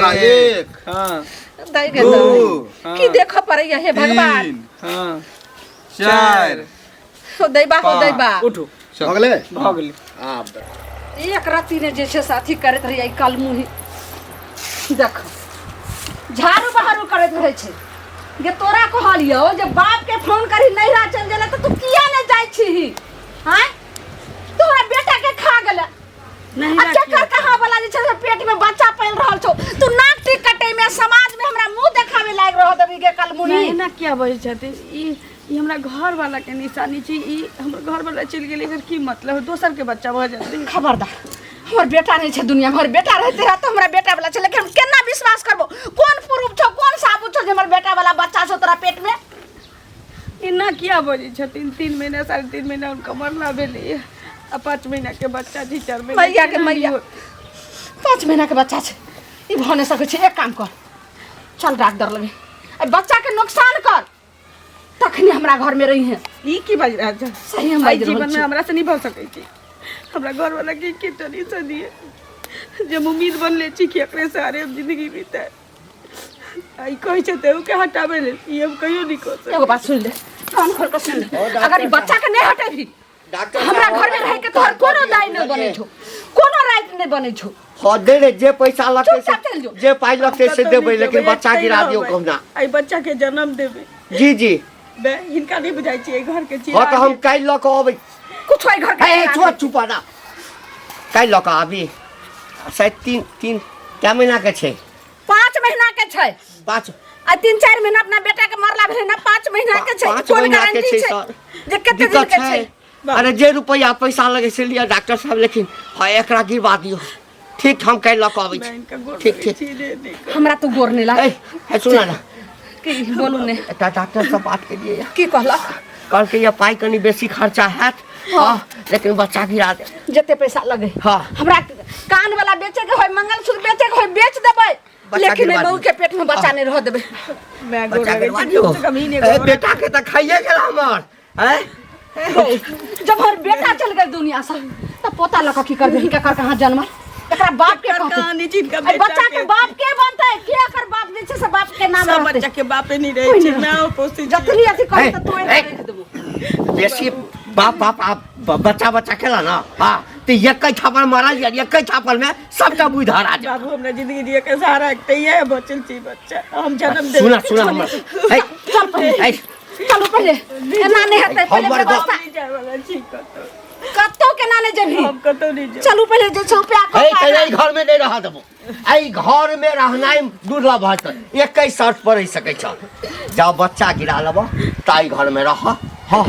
एक हाँ दाइ गे दू, दाइ की देखऽ पड़ैया हे भगवान तीन हाँ चारि हो दैबा हो पाँच। दैबा उठू भऽ गेलै भऽ गेलै आब एक रत्ती ने जे छै से अथी करैत रहैया ई कलमुही देख झाड़ू बहारू करैत रहै छै गे तोरा कहलियौ जे बाप के फोन करी नैहरा चलि गेलै तऽ तू किया नहि जाइ छीही आँय तोरा बेटा के खा गेलै नहीं आ केकर कहाँ वाला जे छै से पेट में बच्चा पल रहल छौ तू नाक टीक कटे में समाज में हमरा मुंह देखावे लायक रह देबी गे कलमुही नहीं एना किया बजै छथिन ई ई हमरा घर वाला के निशानी छै ई हमर घर वाला चलि गेलै एकर की मतलब दोसर के बच्चा भऽ जेतै खबरदार हमर बेटा नहीं छै दुनिया में हमर बेटा रहते रह तऽ हमरा बेटा वाला छै लेकिन हम केना विश्वास करबो कोन प्रूफ छौ कोन साबुत छौ जे हमर बेटा वाला बच्चा छौ तोरा पेट में एना किया बजै छथिन 3 महीना 3.5 महीना हुनका मरला भेलैए आ 5 महीना के बच्चा छै 4 महीना मैया के केना मैया नहि होत? 5 महीना के बच्चा छै ई भऽ नहि सकै छै एक काम कर चल डॉक्टर लगे एहि बच्चा के नुकसान कर तखने हमरा घर में रही है ई की बाजि रहल छै सही हम एहि बाजि रहल जीवन में छी हमरा से नहीं भऽ सकै छै हमरा घर वाला के के टेंशन दिए जे हम उम्मीद बनले छी कि एकरे सहारे हम जिंदगी बिताए आई कहै छै तऽ के हटाबै लेल ई हम कहियो नहि कऽ सकब एगो बात सुन ले कान खोल के सुन ले अगर ई बच्चा के नहीं हटेबी डॉक्टर हमरा घर में रह के तोहर कोनो दाय नहीं बनै छौ कोनो राइट नहीं बनै छौ हाँ दे रे जे पैसा लगतै चुपचाप चलि जो। से जे पाइ लगतै से कतौ देबै नहि लेकिन जेबै, बच्चा एतहि गिरा दियौ रहबै। कहुना एहि बच्चा के जन्म देबै जी जी बे हिनका नहि बुझाइ छै एहि घर के हाँ तऽ हम काल्हि लऽ कऽ अबै कुछ एहि घर के हे छोड़ चुपा ना काल्हि लऽ कऽ आबी शायद तीन तीन कए महीना के छै 5 महीना के छै पाँच आ 3-4 महीना अपना बेटा के मरला भेलै ना 5 महीना के छै पाँच कोन महीना के गारंटी छै छै सर जे कते दिन दिक्कत के छै छै अरे जे रुपैआ पैसा लगै से लिअ डॉक्टर साहब लेकिन हाँ एकरा गिरवा दियौ ठीक हम काल्हि लऽ कऽ अबै मैं छी हिनका गोर ठीक लगै ठीक छी रे नहि करू। हमरा तू गोर नहीं लाग ए हे सुन ना की बोलू ने एकटा डॉक्टर से बात केलियै की कहलक कहलकै ये पाइ कनि बेसी खर्चा हैत हाँ लेकिन बच्चा गिरा दे जते पैसा लगे हाँ। हमरा कान वाला बेचे के होय मंगलसूत्र बेचे के होय बेच देबै बच्चा लेकिन गिरवा बहू दियौ। के पेट में बच्चा नहीं रह देबै मैं गोर बच्चा लगै गिरवा छी दियौ कम से कम ई नहि ए, गोर बेटा के तऽ खाइए गेल हमर हैं जब हमर बेटा चल गए दुनिया से तब पोता लऽ कऽ की करबै हिनका कर कहाँ जन्मल एकरा बाप के एकर कहतै कहानी छी हिनका एहि बेटा बच्चा के बाप के बनतै के एकर बाप जे छै से बाप के नाम सब रहतै बच्चा के बापे नहीं रहै कोइ छै नहि मैं पोसै छी जतनी अथी करी ए, तऽ तोड़ि ए। कऽ राखि देबो बेसी बाप बाप आप बच्चा बच्चा केला ना हाँ तो एक थापड़ मारल जाय एक थापड़ में सबटा बुद्धि हरा जाय बाबू हमरा जिंदगी जिए के सहारा एकटा इएह बचल छी बच्चा हम जन्म देबै सुना सुना हमर हे, चल पहिले हे, चलू पहिले एना नहि हेतै पहिले हमर व्यवस्था नहि जाय वाला छी कतौ कतौ केना नहि जेबही हम कतौ नहि जायब चलू पहिले जे छै उपाय हे कऽ तऽ एहि घर में नहीं रह देबो एहि घर में रहनाइ दुर्लभ हत एक शर्त पर रहि सकै छ जाओ बच्चा गिरा लेबो ताहि घर में रह हाँ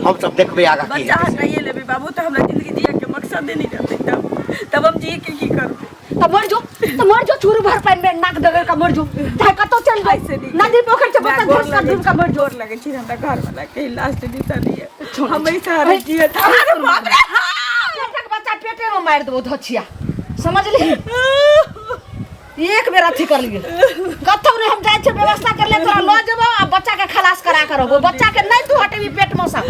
हम सब देखबै आगा की बच्चा हटाइए लेबै बाबू तऽ हमरा जिंदगी जिए के मकसदे नहि रहतै तब तब हम जिए के की करबै तऽ मर जो तऽ मर जो चूरू भर पानि में नाक दगड़ के मर जो चाहे कतौ चल ऐसे जाओ नहीं। नदी पोखर से बोतल गोर घस कर डूब के मर जो गोर लगै छी हमरा घर वाला के लास्ट निशानी है हम एहि सहारे जिए अरे बाप रे पेटक बच्चा पेटे में मारि देबो धोछिया समझली एक बेर अथी कर लिए कतौ नहीं हम जाइ छियै व्यवस्था कर ले तोरा लऽ जेबो आ बच्चा के खलास करा के रहबो बच्चा के नहीं तू हटेबी पेट में से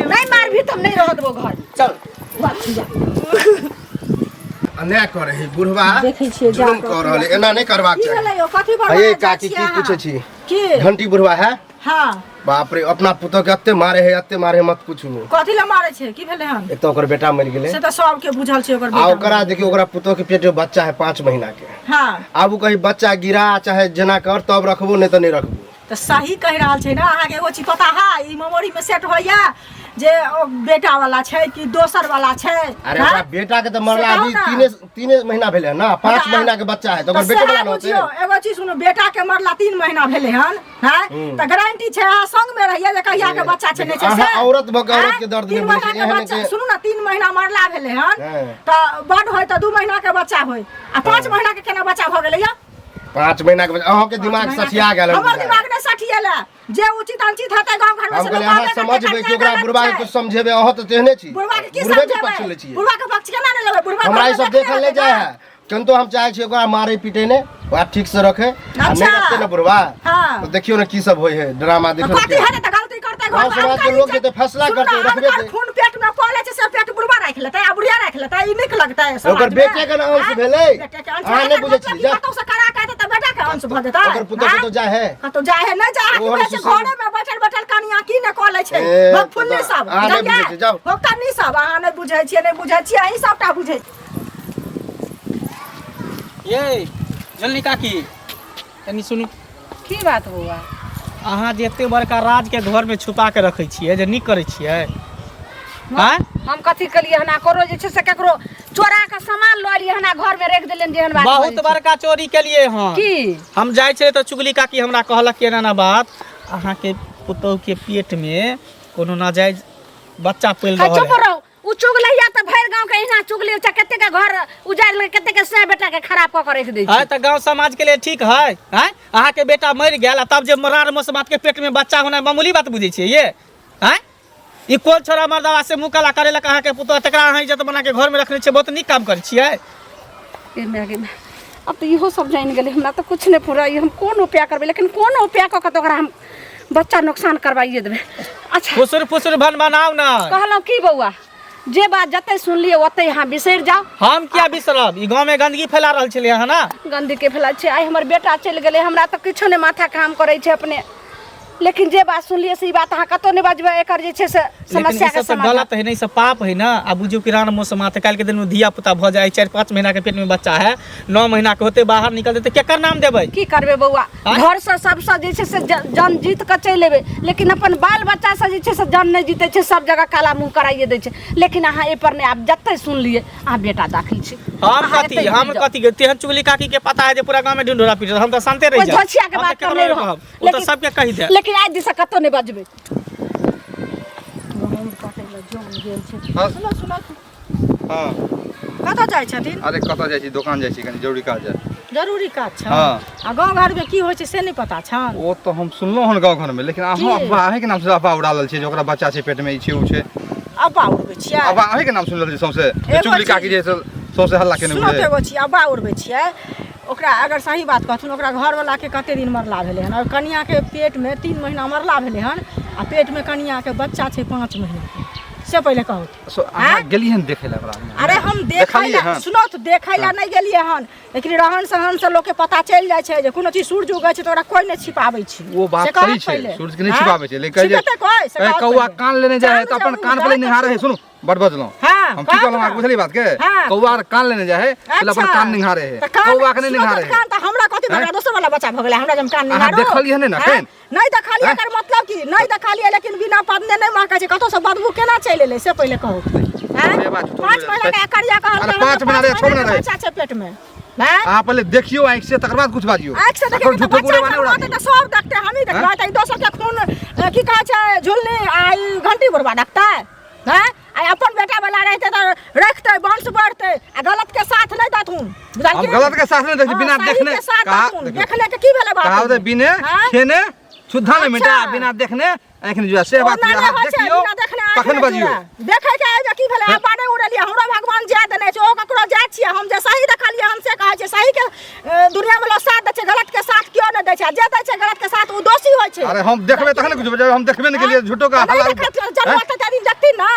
नहीं मारबी तऽ हम नहीं रह देबो घर चल बच्चा अन्याय करे है बुढ़वा देखै छियै जा जुलुम कऽ कऽ रहल है एना नहीं करबाक की चाही भेलै यौ कथी हे बड़बड़ा काकी छी की अहाँ? पूछे छी की घंटी बुढ़वा है हाँ बाप रे अपना पुतोह के अत्ते मारे है अत्ते मारे है मत पूछू कथी लए मारै छै की भेलै हन एक तो ओकर बेटा मरि गेलै से तऽ सबके बुझल छै ओकर आ बेटा ओकरा देखियौ ओकरा पुतोह के पेट में बच्चा है 5 महीना के हाँ आब उ कही बच्चा गिरा चाहे जेना कर तब रखबो नहीं तऽ नहीं रखबो तऽ सही कहि रहल छै ने अहाँके एगो चीज पता है ई मेमोरी में सेट होइया जे ओ बेटा वाला छै कि दोसर वाला छै अरे हाँ? ओकरा बेटा के तऽ मरला से कहू अभी ना। तीने तीने महीना भेलै ना 5 तऽ- महीना के बच्चा है तऽ तऽ ओकर बेटे सएह वाला न होतै बुझियौ एगो चीज सुनू बेटा के मरला 3 महीना भेलै हन हैं तऽ गारंटी छै अहाँ संग में रहिए जे कहिया के बच्चा छै नहि छै अहाँ से। औरत भऽ के औरत आँय? के दर्द तीन नहि बुझै महीना छी, के एहन बच्चा के- सुनू ना 3 महीना मरला भेलै हन हाँ। तऽ बड होय तऽ 2 महीना के बच्चा होय आ 5 महीना के केना बच्चा भऽ गेलै यौ 5 महीना के बच्चा अहाँ के दिमाग सठिया गेल हन हमर बुझाइए। दिमाग नहि सठिएल है जे उचित अनुचित हेतै गाँव घर में हम से कहलियै लोक अहाँ कहबे करतै, समझबै कि कन्या ओकरा गलत बुढ़बा के छै। कुछ समझेबै अहाँ तऽ तेहने छी बुढ़बा के की बुढ़बे के पक्ष समझेबै लै छियै बुढ़बा के पक्ष केना नहि लेबै बुढ़बा हमरा घर ई में सब देखने देखल नहि हेतै जाइ ना। है किन्तु हम चाहै छियै ओकरा मारे पीटे ने ओकरा ठीक से रखे आ नहि अच्छा। रखते ने बुढ़बा हाँ। तऽ देखियौ ने की सब होइ है ड्रामा तऽ देखियौ ने कथी की- हेतै तऽ गलती करतै घर गाँव में समाज के अनकर लोग जेतै फैसला सुनू ना, करतै, रखबे अनकर ते। खून पेट में पलै छै से पेट बुढ़बा राखि लेतै आ बुढ़िया राखि लेतै ई नीक लगतै समाज ओकर में? बेटे के ने अंश आँय? भेलै। बेटे के अंश अहाँ नहि एकर बुझै मतलब छी, कि जा। कतौ से करा के अंश भऽ जेतै ओकर पुतोह आँय? कतौ जाइ है कतौ जाइ है नहि जाइ है ओहन की कहै छै सुशील- घरे में बैठल बैठल कनिया की ने कऽ लै छै ए, भगफुल्ली सब अहाँ नहि बुझलियै? बुझै छियै, जाउ। भोगतनी सब अहाँ नहि बुझै छियै नहि बुझै छियै अहीं सबटा बुझै छियै ये जल्दी काकी कनि सुनू की बात बौआ अहाँ जे एते बड़का राजके घरमे छुपा के रखै छियै जे नीक करै छियै आँय हम कथी केलियै हन आ करो जे छै से केकरो चोरा के सामान लऽ एलियै हन आ घर में राखि देलियनि जेहन बात बहुत भऽ जाइ बड़का चोरी केलियै हँ छै। की हम जाइ छलियै तऽ चुगली काकी हमरा कहलक कि एना एना बात अहाँके पुतोहुके पेटमे कोनो नाजायज बच्चा पलि है रहल चुप है रहू उ चुगलैया तऽ भरि गाँव के एहिना चुगली छै कते के घर उजाड़ि लेलकै कते के सै बेटा के खराब कऽ के राखि दै है छै तऽ गाँव समाज के लिए ठीक है आँय अहाँके बेटा मरि गेल आ तब जे मरार मसमात के पेट में बच्चा होना मामूली बात बुझै छियै ये आँय ई कोन छोरा मर्दावा से मुँह काला करेलक अहाँके पुतोह तकरा अहाँ इज्जत बना के घर में रखने छियै बहुत नीक काम करै छियै गे माय गे माय। आब तऽ इहो सब जानि गेलै हमरा तऽ किछु नहि फुराइ हम कोन उपाय करबै लेकिन कोन उपाय कऽ के तऽ ओकरा हम बच्चा नुकसान करवाइए देबै अच्छा फुसुर फुसुर भन बनाउ ना कहलहुँ की बौआ जे बात जते सुनलियै ओते अहाँ बिसरि जाउ हम किया बिसरब ई गाँव में गंदगी फैला रहल छलियै अहाँ ना गंदगी फैला छै आइ हमर बेटा चलि गेलै हमरा तऽ किछो नहि माथा काम करै छै अपने लेकिन जे बात सुनलियै से ई बात अहाँ कतहु नहि बजबै एकर जे छै से लेकिन ई समस्या के सब तऽ समाधान गलत है नहीं सब पाप है ना आ बुझियौ कि रान मौसम आते काल्हि के दिन में धिया पुता भऽ जाय 4 5 महीना के पेट में बच्चा है 9 महीना के होते बाहर निकल जेतै केकर नाम देबै की करबै बौआ आँय? घरसँ सबसँ जे छै से जन जीत कऽ चलि एबै लेकिन अपन बाल बच्चासँ जे छै से जन नहि जीतै छै सब जगह काला मुँह कराइए दै छै लेकिन अहाँ एहिपर नहि आब जते सुनलियै अहाँ बेटा दाखिल छी हम अहाँ कथी एतै हम रहि जाउ। कथी तेहन चुगली काकी के पता है जे पूरा गांव में ढिंढोरा पीट हम तऽ शांते रहि ओहि जायब झोछिया के हम तऽ बात पर केकरो नहि नहि रहब कहब ओ तऽ सबके कहि देब लेकिन आइ दिशा कतहु नहि बजबै हाँ सुनो सुनो हाँ कतऽ जाइ छथिन अरे कतऽ जाइ छी दोकान जाइ छी कनि जरूरी काज है जरूरी काज छै हाँ। आ गाँव घरमे की होइ छै से नहि पता छनि ओ तऽ हम सुनलहुँ हन गाँव घरमे लेकिन अहाँ की? अफवाह अहीँके नामसँ अफवाह उड़ा रहल छियै जे ओकरा बच्चा छै पेटमे ई छै ओ छै अब्बा उड़बै छियै अफवाह अहीँके नाम सुनि रहल छी सौंसे जे एगो चुगली चीज- काकी जे छै सौंसे हल्ला केने सुनो तऽ बुझे एगो छियै अब्बा उड़बै छियै ओकरा अगर सही बात कहथुन ओकरा घरवलाके कते दिन मरला भेलै हन और कनियाके पेटमे 3 महीना मरला भेलै हन आ पेटमे कनियाके बच्चा छै 5 महीनाके से पहिले कहू सो अहाँ गेलियै हन देखै लए ओकरा अरे हम देखै देखलियै लए हन? सुनो तऽ देखै लए नहि गेलियै हन लेकिन रहन सहन से लोकके पता चलि जाइ छै जे कोनो चीज सूर्य उगै छै तऽ ओकरा कोइ नहि छिपाबै छै ओ बात से कहत सही छै पहिले। सूर्य के नहि आँय? छिपाबै छै लेकिन कहै जे छिपेतै कोइ से कहै कहत कौआ पहिले। कान लेने जाइ है तऽ चाँद अपन जब कान उगतै पहिले तऽ निहारे है सुनू बड़ बजलहुँ हाँ, हम की कहत कहलहुँ ना। अहाँके बुझलियै बात के हाँ। कौआ आर कान लेने जाइ है पहिले अपन अच्छा। कान निहारे है तऽ कान कौआ के नहि सुनो तऽ निहारे है कान तऽ हमरा कथी भऽ गेलै दोसर वाला बच्चा भऽ गेलै हमरा जम कान अहाँ निहारो देखलियै नहि ने आँय? एखन? नहि देखलियै आँय? एकर मतलब की नहि देखलियै लेकिन बिना पदने नहि महकै छै कतौ से बदबू केना चलि एलै से पहिले कहू आँय? से बात झूठ 5 महीना के एकरिया कहल अरे 5 महीना रे, 6 महीना रे। बच्चा छै पेट में आँय? अहाँ पहिले देखियौ आँखि से तकर बाद कुछ बाजियौ आँखि से देखियौ एखन तऽ झूठो बच्चा गुड़ेबा नहि उड़ा जन्मतै तऽ सब देखतै हमही देखबै तऽ ई दोसर के खून की कहै छै झुलनी आ ई घंटी बुढ़बा देखतै हैं आ अपन बेटा वाला रहतै तऽ रखतै वंश बढ़तै आ गलत के साथ नहि देथुन हम बुझलखिन गलत के साथ नहि दै छी हाँ, बिना सही देखने के साथ कहा देथुन देखियौ, देखने के की भेलै बात कहावत है, बिने हाँ? खेने शुद्धा नहि मिटा अच्छा। बिना देखने आँखि नहि जुआ से बात ओना छै, नहि अहाँ होइ छै, देखियौ बिना देखने आँखि तखन नहि बजियौ जुड़ै। देखै के आबि की भेलै अब्बा नहि उड़ेलियै हमरा भगवान जाय देने छै ओ ककरो जाय छियै हम जे सही देखलियै हम से कहै छियै सही के दुनिया मे लोग साथ दै छै गलत के साथ केओ नहि दै छै आ जे दै छै गलत के साथ ओ दोषी होइ छै अरे हम देखबै तखन ने कुछ बजबै हम देखबे नहि केलियै झूठो का तऽ नहि हल्ला देखै छियै, जन्म तऽ दिन देखथिन ना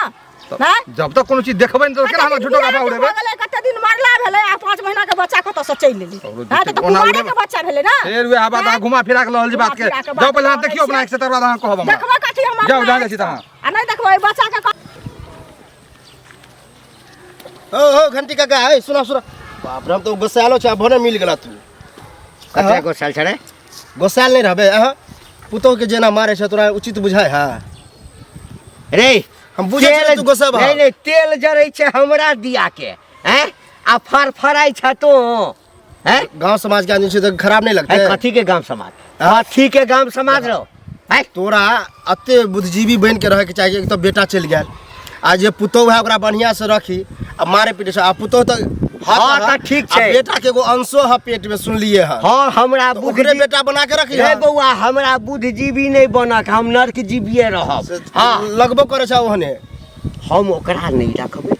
तऽ हैं? जब तक कोनो चीज देखबै नहि तऽ केना हमरा कते दिन झूठो का बियाह अफवाह के उड़ेबै भऽ गेलै, कते दिन मरला भेलै आ 5 महीना के बच्चा कतऽ से चलि एलै ककरो हँ तऽ झूठे- ओना कुमारे उड़ेबै। के बच्चा भेलै ना फेर वएह बात अहाँ घुमा फिरा के लऽ रहल छी घुमा बात के फिरा के बात जाउ पहिले अहाँ लऽ देखियौ अपना रहल आँखि से तकर बाद अहाँ कहब हमरा देखबै कथी हम जाउ अपना जाउ जाइ छी तऽ अहाँ आ नहि देखबै बच्चा के हो हो घंटी काका ए सुना सुना बाप रे हम तो गोसालो छै भोरे मिल गेला तू कते गोसाल छै रे गोसाल नहीं रहबे अहाँ पुतोह के जेना मारे छै तोरा उचित बुझाय है रे हम बुझै छियै तू गोसाबा नहीं नहीं तेल जरै छै हमरा दिया के हैं आ फरफराइ छ तू हैं गांव समाज के आदमी छै तऽ खराब नहीं लगते है कथी के गांव समाज कथी के गांव समाज रहो है तोरा एते बुद्धिजीवी बनि के रहैके चाही एक तऽ बेटा चलि गेल आ जे पुतोह है ओकरा बढ़िया से रखी आ मारे पीटे छै आ पुतोह तऽ हाँ, तऽ ठीक छै। आ बेटा के एगो अंशो है पेट में सुनलिए है हाँ हमरा तऽ ओकरे बुद्धिजीवी बेटा बना के रखी रे बौआ हमरा बुद्धिजीवी नहीं बनक हम नर्क जीविए रहब हाँ लगबो करे छै ओहने हम ओकरा नहीं रखबै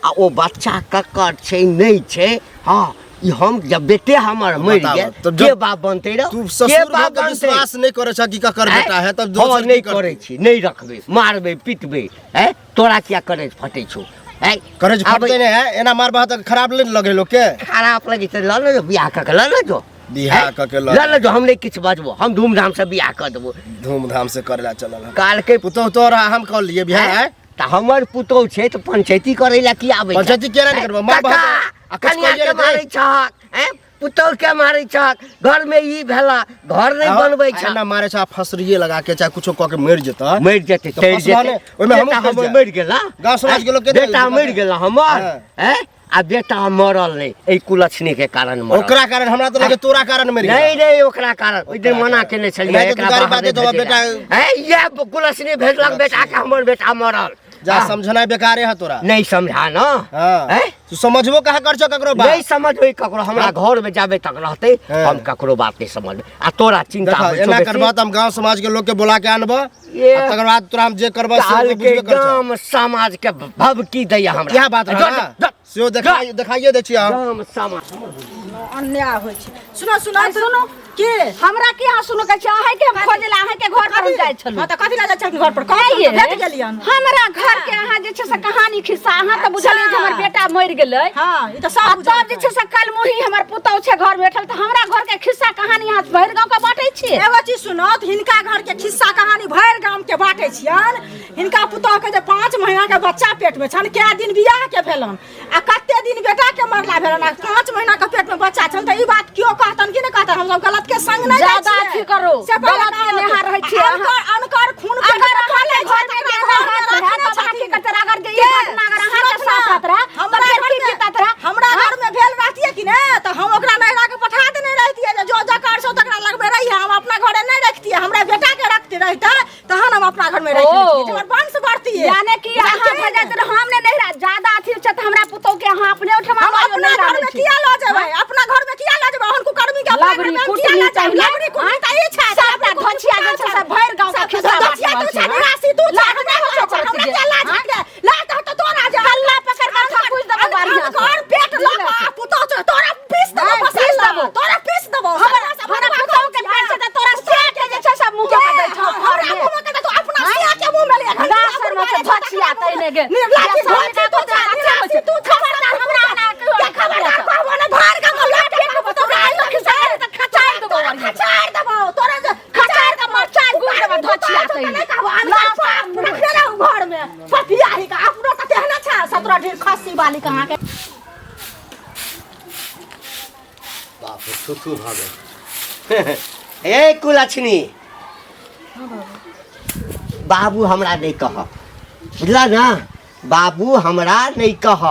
आ ओ बच्चा ककर छै नहीं छै हाँ ई हम जब बेटे हमर मरि बताबऽ, गेल तऽ के जब बाप बनतै रौ तू के ससुर बाप भऽ के बनतै विश्वास नहीं करे छै कि ककर आँय? बेटा है तब हँ दोसर नहि की करतै? करै छी नहि रखबै मारबै पिटबै हैं तोरा किया करेज फटै छौ हैं करेज आब फटते नहीं है एना मारबह तऽ खराब नहीं लगे लोग के खराब लगै छै लऽ ले जो बियाह कऽ के लऽ ले जो बियाह कऽ के लऽ लऽ ले जो, हम नहि किछु बजबो, हम धूमधाम से बियाह कऽ देबो। धूमधाम से करे ला चलल हन। काल के पुतोह तोरा हम कऽ लिए बियाह हैं? तऽ हमर पुतोह छै तऽ पंचायती करै ला की आबै छै? पंचायती केना नहि करबो? मार काका, बाप, आ किछु कनिया कहिए के नहि। मारै छहक, हैं? पुतोह के मारै छहक, घर में ई भेला, घर नहि बनबै छह। एना मारे छै, आ फसरिए लगा के चाहे कुछो कऽ के मरि जेतै। मरि जेतै, तऽ तैर फसबा जेतै। नहि, ओहिमे हमहूँ बेटा फँसि हमर जायब। मरि गेला। गाँव समाज के लोक के बेटा मरि गेला हमर, हाँ। हैं? आ बेटा मरल नहि, एहि कुलक्षणी के कारण मरल। ओकरा कारण हमरा तऽ लगे तोरा कारण मरि गेल। नहीं नहीं, ओकरा कारण ओहि दिन मना केने छलियै, नहि तऽ एकरा तू गारि बाहर बात नहि देतौ, भेजै बेटा- लए। हैं, इएह कुलक्षणी भेजलक बेटा के, हमर बेटा मरल। जा हाँ। समझनाइ बेकारे है तोरा। नहीं समझा ना। हाँ। हैं? तू समझबो कहाँ कर छौ ककरो बात? नहीं समझबै ककरो, हमरा घर में जाबे तक रहते हाँ। हम ककरो बात नहीं समझबै। आ तोरा चिंता देखा, होइ छौ एना बेसी। करबा तऽ हम गांव समाज के लोग के बोला के आनबो, ये- आ तकर बाद तोरा हम जे करबो से काल तो के बुझबे कर छौ। गाम समाज के भभकी दैया हमरा। इएह बात रहै जा, ना? जा, सेहो देखाइए दै छियै हम। गाम समाज अन्याय होइ छै। सुनो सुनो आइ सुनो। के हमरा की अहाँ सुनो कहै छी? अहाँ के हम खोजै लए अहाँ के घर पर हम जाइ छलहुँ। हाँ, तऽ कथी लए जाइ छलखिन घर पर? कहू आइये। तऽ भेट गेलियन। हमरा घर के अहाँ जे छै से कहानी खिस्सा, अहाँ तऽ बुझलियै जे हमर बेटा मरि गेलै। हाँ, ई तऽ सब आ बुझल तब जे छै से कलमुही हमर पुतहु छै घर बैठल, तऽ हमरा घर के खिस्सा कहानी अहाँ भरि गाँव के बाँटै छियै। एगो चीज सुनो, तऽ हिनका घर के खिस्सा कहानी भरि गाम के बाँटै छियन। हिनका पुतहु के जे 5 महीना के बच्चा पेट में छनि, कए दिन बियाह के भेलन आ कते दिन बेटा के मरला भेलन, आ 5 महीना के पेट में बच्चा छनि, तऽ ई बात केओ कहतन कि नहि कहतन? हमसब गलत के संग नहि जाइ ज्यादा छियै। अथी करू, से पहिले गलत के कहत। नेहा रहै छियै अहाँ। अनकर खून पेट अगर में अहाँके चलै छै, घर में तकरा केना घर में हाथ रहै, रखने तब अहाँ की छथिन। करतै? अगर जे ई के? घटना अगर अहाँके सुनत साथ ना। होत रहै, तऽ हमरा फेर घर की में- बीतत रहै? हमरा हाँ? घर में भेल रहतियै कि ने, तऽ हम ओकरा नैहरा के पठा देने रहितियै जे जो जकर छौ तकरा लगबे रहियै, हम अपना घरे नहि रखतियै। हमरा बेटा के रखते रहितै तहन हम अपना घर में रख ओ। लेतियै, जे हमर वंश बढ़तियै। यानी कि अहाँ भेजैत रह, हम नहि नैहरा ज्यादा अथी छै तऽ हमरा पुतहु के अहाँ अपने ओहिठमा हम लऽ जाउ, अपना नैहरा घर नहि में छी। किया लऽ जेबै? अपना घर में किया लऽ जेबै? ओहन कुकर्मी के अपना घर लबड़ी में हम किया कुटनी लऽ जेबै? चाहिए। लबड़ी कुटनी तऽ ई छै, सबटा लबड़ी कुटनी धोछिया जे छै से भरि गाँव के खिस्सा धोछिया बाँटि तू छै, रहल छै। निराशी तू छै, लाज हमरा नहि होइ छौ लाज छै, हमरा करती जे। किया लाज हाँ? हेतै? लाज तऽ हेतौ तोरा जे कल्ला पकड़ कऽ थकुच देबौ बढ़िआँ से। घर पेट लऽ कऽ पुतहु छै, तोरा पीस देबौ, नहि, पीस मसाला। देबौ। तोरा पीस देबौ। हमरा पुतहु के पेट छै तऽ तोरा से के जे छै से मुँह के दै छौ हमरा घरमे। मुँह में के तू अपना सिया के मुँह में ले घंटी ना शर्म छै, धोछिया तैने गे। निर्लाजी जे धोछी तू सामने छै, आबै निराशी छै। तू छै। खबरदार हमरा आना कहियो के नहि खबरदार खबरदार। कहबो ने, धर के हम लाठी के तोरा आइयो खिसाए तऽ खचारि देबौ तोरा बढ़िआँ से। खचारि देबौ, तोरा जे खचारि कऽ मरचाइ गुड़ि देबौ धोछिया तैने। तैने। नहि कहबो, अनकर पाप रखने रहू घर में। पपिया ही का अपनो तऽ तेहने छै, 17 ढेर खस्सी वाली के अहाँके। बाप रे, थू थू भऽ गेल। ए कुलक्षणी बाबू, हमरा नहि कह, बुझला ना? बाबू हमरा नहि कह,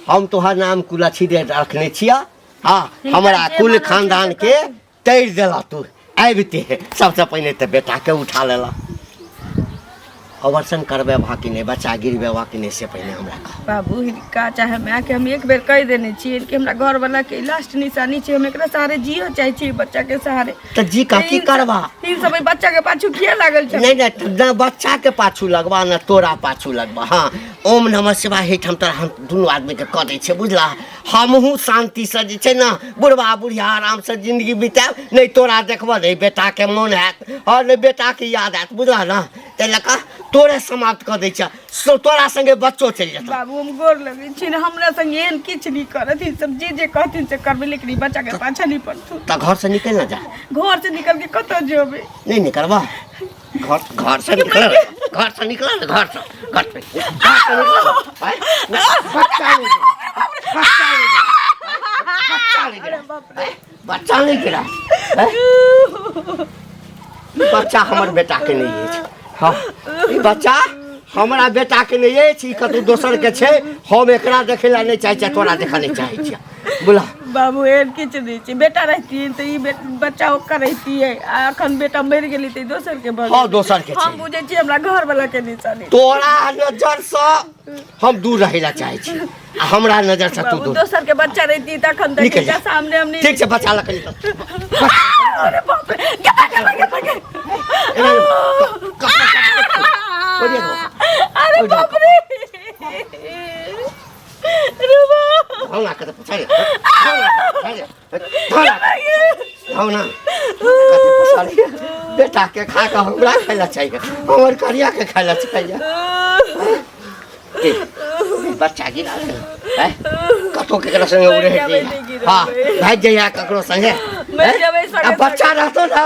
हम तोहर नाम कुलक्षणी रखने छियह। हाँ, हमरा कुल खानदान के तैर देला तू। आबिते सबसँ पहिने तऽ बेटाके उठा लेला। ऑपरेशन करबेबह कि नहि, बच्चा गिरबेबह कि नहि, से पहिने हमरा कह। बाबू, हिनका चाहे माय के हम एक बेर कहि देने छियै कि हमरा घरवाला के लास्ट निशानी छै, हम एकरा सहारे जियो चाहे छियै, बच्चा के सहारे। तऽ जी का की करबा? ई सब एहि बच्चा के पाछू किया लागल छै? नहीं नहीं, न बच्चा के पाछू लगबा न तोरा पाछू लगबा। हाँ, ओम नमः शिवाय हेठ हम तोरा हम दुनू आदमी के कऽ दै छियै, बुझला? हमहूँ शान्तिसँ जे छै ने बुढ़बा बुढ़िया आरामसँ जिन्दगी बितायब। नहि तोरा देखबऽ, नहि बेटाके मोन हैत आओर नहि बेटाके याद आयत, बुझला ने? ताहि लऽ कऽ तोरे समाप्त कऽ दै छियह, तोरा संगे बच्चो चलि जेतौ। बाबू, हम गोर लगै छी ने, हमरा संगे एहन किछु नहि करत। ई सब जे जे कहथिन से करबै, लेकिन ई बच्चा के पाछा नहि पड़तौ। तऽ घरसँ निकलि ने जा। घर से निकल के कतऽ जेबै? नहि निकलबा घर, घर से निकल, घर से निकल, घर से, घर से, घर से निकल। आय, बच्चा नहीं गिरा, बच्चा नहीं गिरा, बच्चा नहीं गिरा, आय, बच्चा नहीं गिरा, आय। ई बच्चा हमर बेटा के नहीं अछि। हाँ, ई बच्चा हमरा बेटा के नहीं अछि, ई कतौ दोसर के छै। हम एकरा देखै ला नहीं चाहै छियै, तोरा देखऽ नहीं चाहै छियै, बोला। बाबू, एहन किछु नहि छै। बेटा रहितियै तऽ ई बच्चा ओकर रहितियै, आ अखन बेटा मरि गेलै तऽ ई दोसर के भऽ हाँ, गेलै। दोसर के छै। हम बुझै छियै हमरा घर वाला के निशानी। तोरा नजर से हम दूर रहै ला चाहै छी आ हमरा नजर से तू बाबू, दूर। दोसर के बच्चा रहिती तखन तऽ निकल जा। हिनका सामने हम नहि। ठीक छै, बच्चा लऽ कऽ निकल। अरे बाप रे, गे भागे, भागे, भागे। अरे बाप रे, अरे बाप। भावना के तऽ पुछाइ, भावना कते पुछाइ। बेटा के खा कऽ हमरा खाय ला चाहिए, हमर करिया के खाय ला चाहिए। बच्चा गिरा ले, कतौ केकरो संगे उड़े। नहि गिरेबै। हाँ, भागि जइया ककरो संगे। मरि जेबै आ संगे बच्चा रहतो ना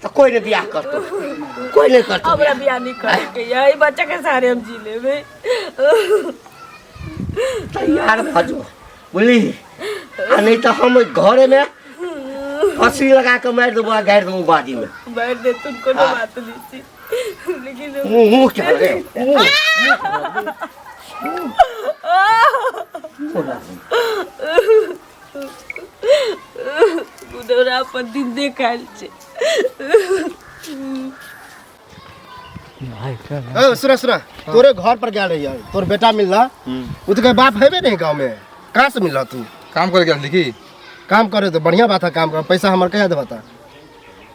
तऽ कोई नहीं बियाह करतो, कोई नहीं करतो। हमरा बियाह नहीं करे के ये, ई बच्चा के सहारे हम जी लेबै। तैयार भऽ जो, बुझली? आ नहीं तऽ हम घरे में फांसी लगा के मारि देबो आ गाड़ि देबो बाड़ी में। मारि दे तुम, कोनो बात नहीं छी, लेकिन मुँह मुँह के रे मुँह बुढ़ौरा अपन दिन देखायल छै। ए, सुना सुना, तोरे घर पर गेल रहियै, तोर बेटा मिलला, उ तो कहे बाप हेबे नहीं गाँव में, कहाँ से मिलला तू? काम करे गेल की? काम करे तो बढ़िया बात है, काम कर, पैसा हमर कहिया देबा ता?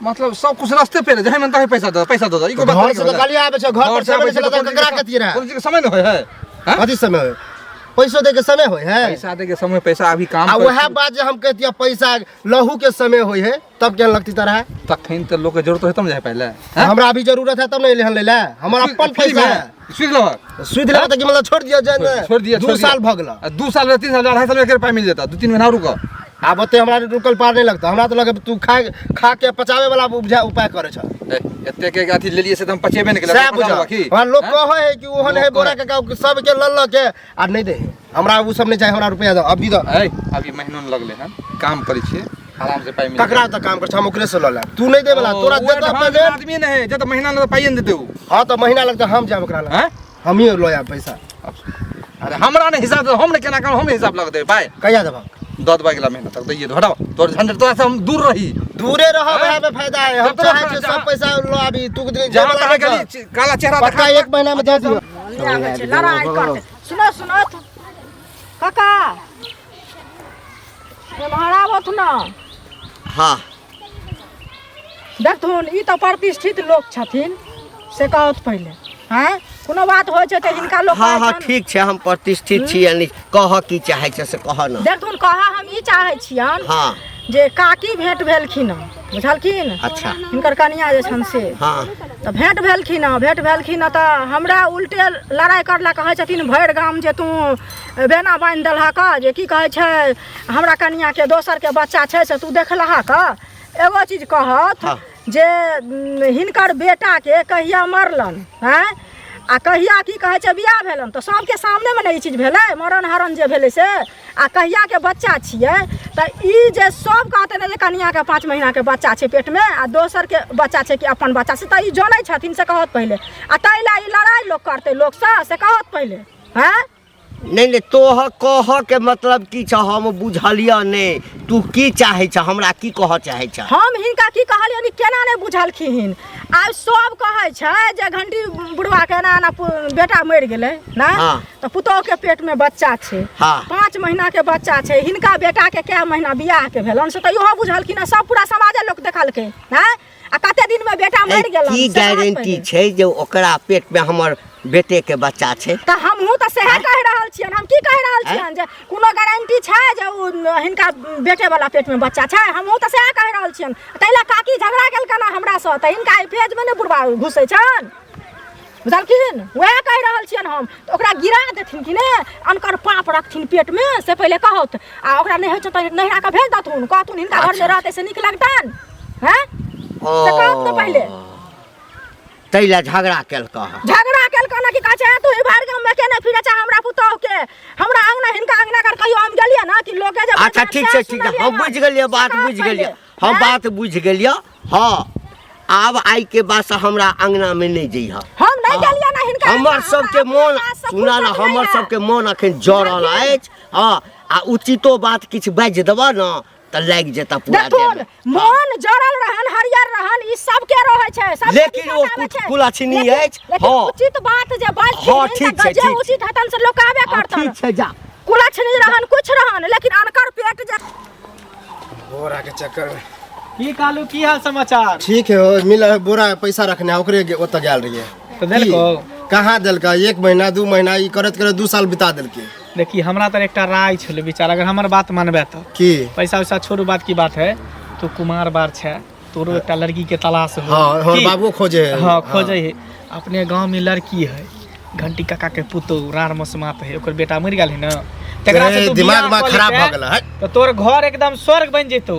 मतलब सब कुछ रास्ते पे रहे, जहाँ मन तहाँ पैसा दे, पैसा दे, ई कोई बात घर नहीं से तो होला। गाली आवे छै, घर पर से से आबै छै तऽ तऽ कोनो ककरा चीज के- कथी रहे? कोनो चीज के समय न होय है। हाँ? कथी समय होय? पैसो दे के समय होय है? पैसा दे के समय, पैसा अभी काम आ कर- वएह बात जे हम कहतियै पैसा लहू के समय होय है, तब केहन लगती तरह? तखन तऽ लोक के जरूरत होय तब ने जाय पहिले। हाँ? हमरा अभी जरूरत है तब ने एलिहन लै ले, हमर अपन फ्री पैसा में? है। सुध लेबह? सुध लेबह तऽ की मतलब छोड़ दिअ जाय ने? छोड़ दिया, 2 छोड़ दिया। साल भऽ गेल। आ 2 साल, 3 साल, 2.5 साल में एक पाई मिल जाता, 2-3 महीना रुको। आब ओते हमरा रुकल पार नहीं लगता, हमरा तो लगे तू खा खा के पचावे वाला उपजा उपाय करे छ। ए, एते के अथी लेलिए से त हम पचेबे नहीं केलक। सएह बुझा। की? हमरा लोग हाँ? कहै है कि ओहन लोग है बोरा कहै। के गाँव सबके ल ल के आ नहीं दे, हमरा उ सब नहीं चाहिए, हमरा रुपया दो अभी दो। ए, अभी महीनो न लगले हन, काम करै छियै, आराम से पाई मिल ककरा त काम कर छ, हम ओकरे से ल लेब, तू नहीं दे वाला, ओ, तोरा ओ देता एडवांस पेमेंट। आदमी नहीं है, जब तक महीना न पाइए न देते उ। हां त महीना लगता, हम जाब ओकरा लग। हैं? हम ही ल आब पैसा। अरे हमरा नहीं हिसाब, हम ने केना काम, हम ने हिसाब लग देबै पाई। कहिया देबा? 10 बजे अगला महीना तक दैये दो, हटाओ तोर झंझट, तोरा से हम दूर रही। दूरे रह, हाँ? वएह में फायदा है, हम जब तक चाहे छियै जहाँ- सब पैसा ल आबी, तू जे जहाँ वाला तहाँ नहीं गेली, छ। काला चेहरा पक्का देखा। 1 महीना में दे दियो। आबै छै, लड़ाइ करतै। सुनो सुनो काका, एम्हर आबथु न। हाँ। देखथुन, ई तऽ प्रतिष्ठित लोक छथिन, से कहत पहिले। हैं, कोनो बात होइ छै तऽ हिनका लोक हाँ कहै हाँ छनि। ठीक छै, हम प्रतिष्ठित छी, यानी कह की चाहै छै से कह न। देखथुन, कह हम ई चाहै छियनि हाँ। जे काकी भेंट भेलखिन हँ, बुझलखिन? अच्छा। हिनकर कनिया जे छनि से। हाँ। तऽ भेंट भेलखिन हँ, भेंट भेलखिन हँ तऽ हमरा उल्टे लड़ाइ करला, कहै छथिन भरि गाम जे तू बेना बान्हि देलहक, जे की कहै छै हमरा कनियाके दोसरके बच्चा छै से तू देखलहक। एगो चीज कहत हाँ। जे हिनकर बेटाके कहिया मरलन, हैं, आ कहिया की कहै छै बियाह भेलन, तऽ सबके सामनेमे ने ई चीज भेलै, मरण हरण जे भेलै से, आ कहियाके बच्चा छियै, तऽ ई जे सब कहतै ने जे कनियाके 5 महीनाके बच्चा छै पेटमे आ दोसरके बच्चा छै कि अपन बच्चा छै, तऽ ई जनै छथिन से कहत पहिले। आ ताहि लए ई लड़ाइ लोक करतै लोकसँ, से कहत पहिले। हैं? नहीं नहीं, तोह कह के मतलब की छ हम बुझलिय नहीं, तू की चाहे छ, हमरा की कह चाहे छ? हम हिनका की कहलियनि केना नहीं बुझलखिन। आब सब कहै छै जे घंटी बुढ़वा के एना एना बेटा मरि गेलै ना, हाँ। तऽ पुतोह के पेट में बच्चा छै, हाँ। 5 महीना के बच्चा छै, हिनका बेटा के कै महीना बियाह के भेलन से तऽ इहो बुझलखिन, सब पूरा समाजे लोक देखलकै ना, आ कते दिन में बेटा मरि गेलन की से कहत गारंटी पहिले। छै जे ओकरा पेट में हमर बेटे के बच्चा छै? तऽ हमहूँ तऽ सएह कहि रहल छियनि, हम की कहि रहल छियनि जे कोनो गारंटी छै जे ओ हिनका बेटे वाला पेट में बच्चा छै? हमहूँ तऽ सएह कहि रहल छियनि। ताहि लए काकी झगड़ा केलकनि हँ हमरासँ, तऽ हिनका एहि फेजमे नहि बुढ़बा घुसै छनि, बुझलखिन? वएह कहि रहल छियनि हम। तऽ ओकरा गिरा देथिन कि नहि, अनकर पाप रखथिन पेटमे से पहिले कहत, आ ओकरा नहि होइ छै तऽ नैहरा कऽ भेज देथुन, कहथुन हिनका घरमे रहतै से नीक लगतनि। हैं, से कहत ने पहिले। ताहि लए झगड़ा केलकऽ हँ? झगड़ा केलकऽ ने, की कहै छै तू बाहर गाम में केने फिरै छै हमरा पुतोह के, हमरा अंगना हिनका अंगना कर कहियो हम गेलियै ना कि लोके जे अच्छा ठीक छै, ठीक छै, हम बुझि गेलियै बात, बुझि गेलियै हम, बात बुझि गेलियै। हाँ, आब आइ के बाद से हमरा अंगना में नहीं जइह। हम नहीं गेलियै ना हिनका हमर अंगना, सबके हमरा मोन अपने पास से सुना ना, फुर्सत नहीं हमर है। सबके मोन अखन जरल अछि। हाँ, आ उचितो बात किछु बाजि देबऽ ने तऽ लागि जेतऽ पूरा देखथुन देहमे। मोन जरल रहन हरियर रहन ई सबके रहै छै, सबके लेकिन दिक्कत ओ आबै कुछ छै। कुलक्षणी लेकिन- अछि, लेकिन हँ। उचित बात जे बाजथिन हँ, तऽ ठीक छै, जे ठीक। उचित हेतन से लोक आबे हँ, करतन। ठीक छै, जा। कुलक्षणी रहन कुछ रहन, लेकिन अनकर पेट जे बोरा के चक्कर में। की कालू, की हाल समाचार? ठीक है, हो मिल बोरा पैसा रखने है, ओकरे ओतऽ गेल रहियै। तऽ देलकौ? की? कहाँ देलकै, 1 महीना 2 महीना ई करैत करैत 2 साल बिता देलकै। देखी हमरा तर एकटा राय छलै विचार, अगर हमर बात मानबे तऽ। की? पैसा वैसा छोड़ू, बात की बात है, तू कुमार बार छै, तोरो एकटा लड़की के तलाश हो। हाँ, हमर की? बाबू खोजे है। हाँ, खोजे है। अपने गांव में लड़की है, घंटी काका के पुतोह रार मसमात है, ओकर बेटा मरि गेल है ना, तकरा से ए, तू दिमाग बियाह में कऽ खराब लेतै, भऽ गेल है। तऽ तोर घर एकदम स्वर्ग बनि जेतौ।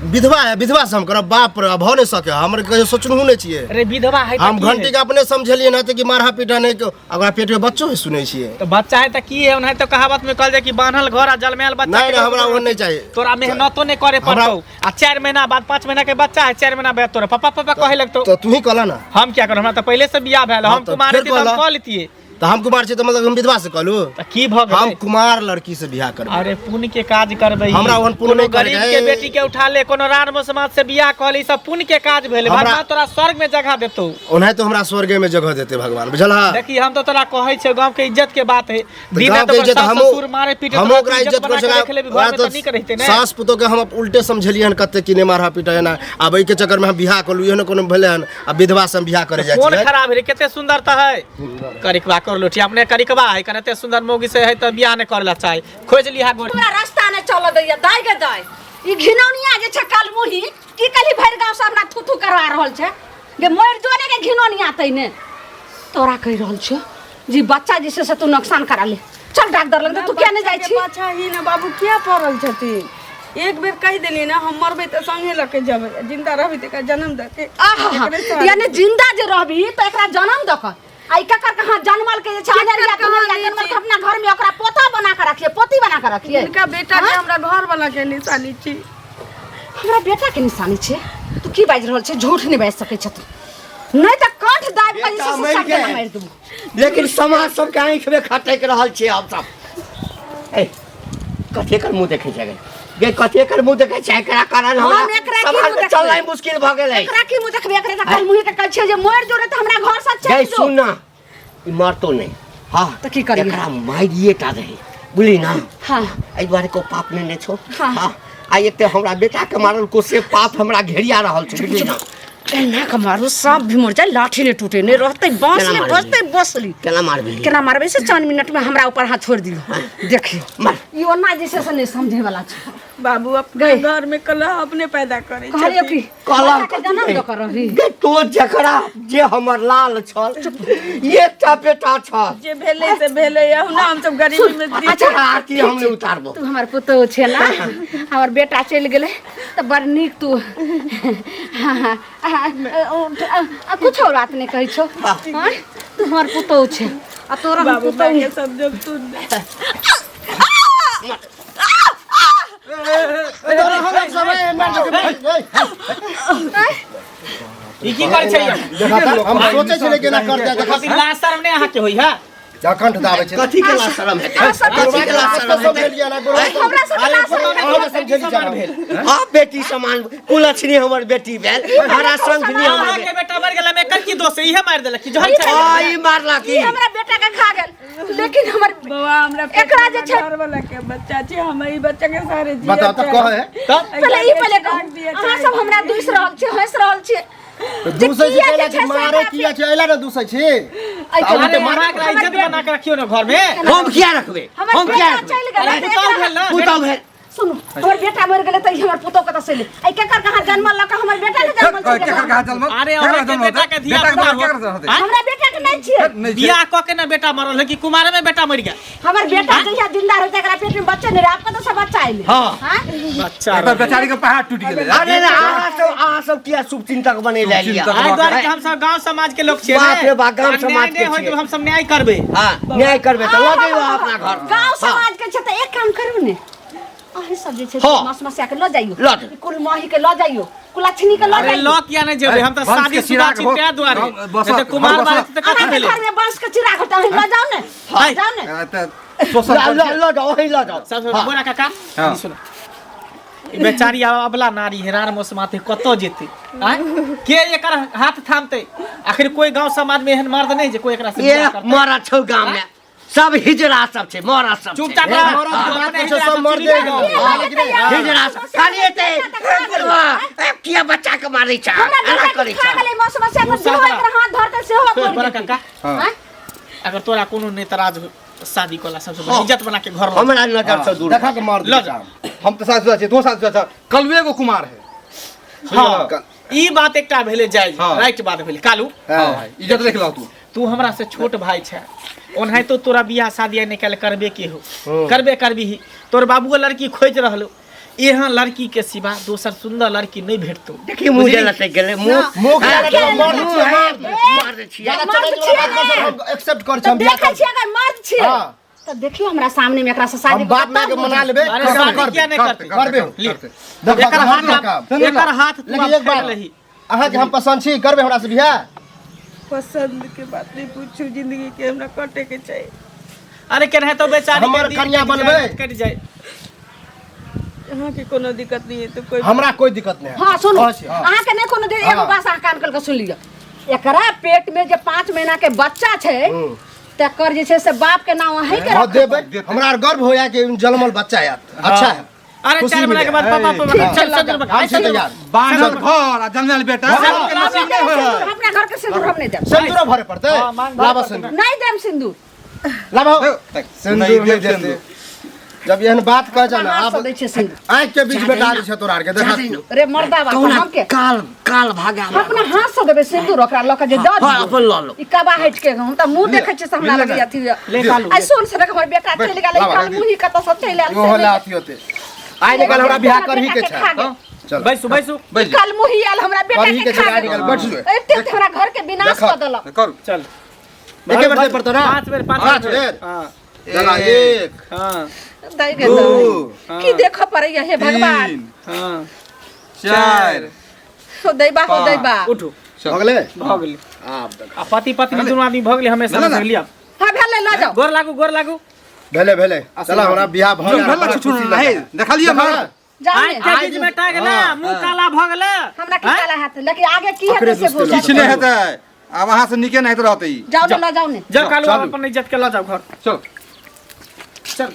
विधवा है विधवा से हम करब बाप रे भऽ नहि सके हमर कहियो सोचनहु नहि छियै अरे विधवा है हम घंटी के अपने समझलियै ना कि मारहा पीटा नहि ओकरा पेट में बच्चो है सुनै छियै तो बच्चा है त की है ओनाहि तो कहावत में कहल जाय कि बान्हल घर आ जलमायल बच्चा नहीं नहीं हमरा वो नहीं चाहिए तोरा मेहनतो नहीं करे पड़तौ आ 4 महीना बाद 5 महीना के बच्चा है 4 महीना बाद तोरा पापा पापा कहे लगतौ तो तू ही कहला ना हम क्या करू हमरा त पहले से बियाह भेल हम तो कुमार फिर रहती त हम कहला। कह लेतिए तो हम कुमार छी तो मतलब हम विधवा से कहलू त की भ हम गेलै कुमार लड़की से बियाह करबै अरे पुण्य के काज करबै हमरा ओहन पुण्य कोनो नहि करैके गरीब है। के बेटी के उठा ले कोनो रान समाज से बियाह कऽ ले ई सब पुण्य के काज भेलै हमरा- भगवान तोरा स्वर्ग में जगह देतौ ओनाहि तो हमरा स्वर्गे में जगह देते भगवान बुझल हा देखी हम तो तोरा कहै छियौ गांव के इज्जत के बात है तऽ दिन गाँव रात के ओकर इज्जत सास हमहूँ ससुर मारे पीटे हमहूँ तोरा ओकरा इज्जत इज्जत बना कर के रख लेबी घर में सका तऽ नीक रहितै ने सास पुतोह के हम उल्टे समझलियै हन कते कि नहि मारहा पीटा एना आब एहिके चक्कर में हम बियाह कऽ लू एहनो कोनो भेलै हन आ विधवा से हम बियाह करे जाइ कोन छियै खराब है कते सुंदर तऽ है करिकबा कर लोटी अपने करिकबा है कते सुंदर मौगी से है तऽ बियाह नहि करला चाहे खोज लिहा गोर हमरा रास्ता नहि चलऽ दैया दाइ गे दाइ ई घिनौनिया जे छै कलमुही की कहली भरि गाँव से हमरा थू थू करवा रहल छै गे मरि जो ने गे घिनौनिया तैने तोरा कहि रहल छियौ जी बच्चा जे छै से तू नुकसान करा ले चल डॉक्टर लग तू किया नहि जाइ बच्चा के छी पाछा ही ना बाबू किया पड़ल छथिन एक बेर कहि देलियै ना हम मरबै तऽ संगे लऽ के जेबै आ जिंदा रहबै तऽ एकरा जन्म दऽ के आहा एकरे सहारे यानी जिंदा जे रहबी तऽ एकरा जन्म दऽ कऽ आ ई ककर कहाँ जनमल के जे छै अनरिया तुनरिया जनमल के अपना घर में ओकरा पोता बना के रखिए पोती बना के रखिए हिनका बेटा के हमरा घर वाला के निशानी छी हमरा बेटा के निशानी छै तू की बाजि रहल छै झूठ नहि बाजि सकै छै तू नहि तऽ कंठ दाबि कऽ जे छै बेटा से मरि सभके गेल। मारि देबौ लेकिन समाज सबके आँखि में खटकि रहल छियै हम सब ए कथी एकर मुँह देखै छै गे गे कथी एकर मुँह देखै छै एकरा कारण हमरा हम एकरा की समाज मुँह में देखबै? चलनाइ मुश्किल भऽ गेलै एकरा की मुँह देखबै एकरा तऽ कल मुँह के कहै छियै जे मरि जो रे तऽ हमरा घर से गे चलि जो सुन ना ई मरतो नहि हँ तऽ की करियै? एकरा मारिए टा दही बुझली ना हाँ एहि दुआरे को पाप नहि ने छौ हाँ। हाँ आ एते हमरा बेटा के मारल को से पाप हमरा घेरिया रहल छौ बुझली ना एना के मारू सांप भी मर जाए लाठी नहीं टूटे नहीं रहते बांस केना नहीं मारबही? बचते बसली केना मारबही केना मारबै से 4 मिनट में हमरा ऊपर हाथ छोड़ दियो देखियो मार ई ओना जे छै से नहीं समझे वाला छै बाबू अपने गई। घर में कलह अपने पैदा करे कहलियो कि कलह बच्चा के जन्म दऽ कऽ रही गे तो जकरा जे हमर लाल छल एकटा बेटा छल जे भेलै से भेलै अहुना हम सब गरीबी में जी अच्छा आरती हम नहि उतारबो तू हमर पुतोहु छै ना हमर बेटा चलि गेलै तऽ बड़ नीक तू कुछो बात नहि कहै छौ आँय? तू हमर पुतोहु छै आ तोरा हम बाबू पुतोहु माय के सब जब सुन ई की करै छै हम सोचै छलियै केना करतै देखा देखा लाज शरम नहि अहाँके होइ है कंठ दाबै छै कथी के लाज शरम हेतै कथी के लाज शरम हेतै समझलियै ना गुरु हमरा सबके लाज शरम अहाँ समझलियै भेल हाँ बेटी समान कुलक्षणी हमर बेटी भेल हरा शंखनी हमर अहाँके बेटा मरि गेल एकर की दोष है इहे मारि देलक की जहर बेटी चढ़ा हाँ ई मारला की ई हमरा बेटा के खा गेल लेकिन हमर बौआ हमरा पेट एकरा में जे छै- घर वाला के बच्चा छै हम ई बच्चा के सारे जिया बताओ तऽ कहे तब पहिले ई पहिले कहू राख दिया अहाँ सब हमरा दूसि रहल छी हँसि रहल छी दूसै जे छै किया कैला जे कि छै से मारे हमरा किया छै ऐला ने दूसै छी एहि तऽ अरे उल्टे मारे अहाँ एकरा इज्जत बना के रखियौ ने घर में हम किया रखबै हमर हम किया बेटा रखबै चलि गेलै अरे तऽ पुतहु एकरा- भेल ने पुतहु भेल सुनू हमर बेटा मरि गेलै तऽ ई हमर पुतहु कतऽ से एलै एहि केकर कहाँ जन्मल लऽ कऽ हमर बेटा के जन्मल छै केकर कहाँ जन्मल अरे केकर अहाँके जन्मल बेटा के धिया बेटा के पुता केकर हो। होतै? आँय? हमरा बेटा के नहि छियै नहि छै। बियाह कऽ के ने बेटा मरल है कि कुमारे में बेटा मरि गेल हमर बेटा जहिया जिंदा रहते एकरा पेट में बच्चे नहीं रहे आप कतऽ से बच्चा अइले हाँ। हाँ? बच्चा एकर बेचारी के पहाड़ टूटि गेलै अरे ने अहाँ सब अहाँ सब किया शुभ चिंतक बनै ले लिया शुभचिंतक। एहि दुआरे कि हम सब गांव समाज के लोग छियै बाप रे बाप, गाँव अन्याय समाज के नहि होय छियै। तऽ हम सब न्याय करबै हाँ न्याय करबै तऽ लऽ जइयो अपना घर गांव समाज के छै तऽ एक काम करू ने अहीं सब जे छै हाँ। मास मसिया के लऽ जाइयो लऽ जाइयो। कुल माही के लऽ जाइयो कुलक्षणी के लऽ अरे जाइयो लऽ किया नहि जेबै हम तऽ वंश के शादी शुदा चिराग छी हो- ताहि दुआरे बसत, नहि तऽ कुमार बसत। बारे तऽ कथी अहाँके भेलै घर में बांस के चिराग होता अहीं लऽ जाउ ने हाँ। जाउ ने तऽ सोशल लऽ लऽ लऽ जाओ वहीं लऽ जाओ सब बोरा काका हाँ। ई सुनो ई बेचारी आब अबला नारी हेरार मोसमाते कतऽ जेतै आँय के एकर हाथ थामतै आखिर कोई गांव समाज में एहन मर्द नहि जे कोई एकरा से ये बियाह करतै मरद छौ गाँव में सब हिजड़ा सब छै मरद सब छै चुपचाप रह मरद के बात अपने नहि छै, हिजड़ा सब सब मर्दे चुनि गाँव। गाँव। हाँ, लेकिन हिजड़ा सब खाली एते ए बुढ़वा ए किया बच्चा के मारै छ हमरा एना बेटा करै के खा छ गेलै मास मसिया के गुस्सा सेहो करा। एकर हाथ धरतै सेहो तोड़ि बोरा देतै। काका हाँ। आँय? अगर तोरा कोनो नहि तराज हो शादी कोला सबसे हाँ। इज्जत बना के घर ला हमरा नजर से दूर देखा के मार लऽ दे जाओ। हम तऽ सासु छियै तू सासु छ कलुए एगो कुमार है हाँ ई बात एकटा भेलै जायज हाँ। राइट बात भेलै कालू हाँ भाई इज्जत रख लो तू तू हमरा से छोट भाई छै ओनाहितो तोरा बियाह शादी आइ निकालि करबे के हो करबे करबी ही तोर बाबूओ लड़की खोजि रहलो एहन लड़की के सिवा दोसर सुंदर लड़की नहीं भेटतो। देखी मुंह जे लटक गेलै मुंह। मुंह के लटक मर्द छियै, मर्द। मर्द छियै। ज्यादा मर्द चैलेंज वाला छियै बात ने। कर, हम एक्सेप्ट कर तऽ हम बियाह देखै छियै अगर मर्द छियै हाँ। तऽ देखियौ हमरा सामने में एकरा से शादी हम बाप माय के मना लेबै। अरे करबै, शादी करबै, किया नहीं करते? करबै हम। ले। देखो, एकर हाथ करबै काम। एकर हाथ तू लेकिन एक बात लेही। अहाँके हम पसंद छी, करबै हमरा से बियाह? पसंद के बात नहीं पूछू, जिंदगी के हमरा कटे के चाहिए। अरे केनाहितो तो बेचारी के हमर दिन कन्या कटि जाए, बनबै? कटि जाए। अहाँ के कोनो दिक्कत नहीं है तो कोई हमरा कोई दिक्कत नहीं है। हाँ सुनू, कहै छी, हाँ। अहाँ के नहीं कोनो एगो हाँ। बात अहाँ कान खोल के सुन लिअ। एकरा पेट में जे 5 महीना के बच्चा छै तकर जे छै से बाप के नाम अहीं के हाँ रखबै। देबै। हमरा आर गर्व होया कि जन्मल बच्चा आयत, अच्छा है। अरे खुशी 4 महीना के बाद मिले। पापा ठीक, चल चल चल हम छी तैयार। बान्हल घर आ जन्मल बेटा। हाँ। के नसीब नहि होइ है। अपना घर के सिंदूर हम नहीं देब। सिंदूरो भरे पड़तै। हाँ, मांग भरे लाबऽ पड़तै। सिंदूर। नहीं देब सिंदूर। लाबऽ। सिंदूर सिंदूर नहि नहि देतै। जब एहन बात कह जा ना, हाथ से आब दै छियै सिंदूर। आँखि के बीच बेटा छै तोरा आर के देखा। रे मर्दा बाप कहुना हम के काल काल भागा अपना हाथ से देबै सिंदूर ओकरा लऽ के जे दऽ हाँ, दियौ। अपन लऽ लो। ई कबा हटि के हम तऽ मुँह देखै छियै से हमरा लगैया अथी ले कालू। आ सुन से हमर बेटा चलि गेलै, लाबऽ, काल मुँही कतऽ से चलि आयल इहो से ला अथी होते। आइ निकल हमरा बियाह करही के छै। खा गेल। चल बैसू बैसू। बैठ जा। कल मुही आयल हमरा बेटा करही के के छै, खा आइ गेल। निकल बैठ जो। एते तऽ हमरा घर के विनाश देखऽ। कऽ देलक। करू। चल एके बेर दे पड़तौ ना? 5 बेर, 5 पाँच बेर। बेर। हाँ चला, 1 हाँ दाइ गे 2 दाइ। की देखऽ पड़ैया हे भगवान। 3 हाँ 4 हो दैबा हो दैबा। उठू। भऽ गेलै? भऽ गेलै। आब देख। आ पति पत्नी दुनू आदमी भऽ गेलै हमेशा ना, ना। लिअ। हाँ भेलै लऽ जाउ। गोर लागू गोर लागू। भेलै भेलै। चला हमरा बियाह भऽ गेल। भेल छुछु नहीं देखलियै देखा। जाउ आँखि ने। के बीच में टा गेलै, मुँह काला भऽ गेलै। हमरा की काला हेतै, लेकिन आगे की ओकरे हेतै से दुष्ट बुझल। किछु नहि हेतै, आब अहाँ से नीके नहि रहतै। जाउ ने लऽ जाउ ने। जाउ कालू चलू। अपन इज्जत के लऽ जाउ घर। चल चल।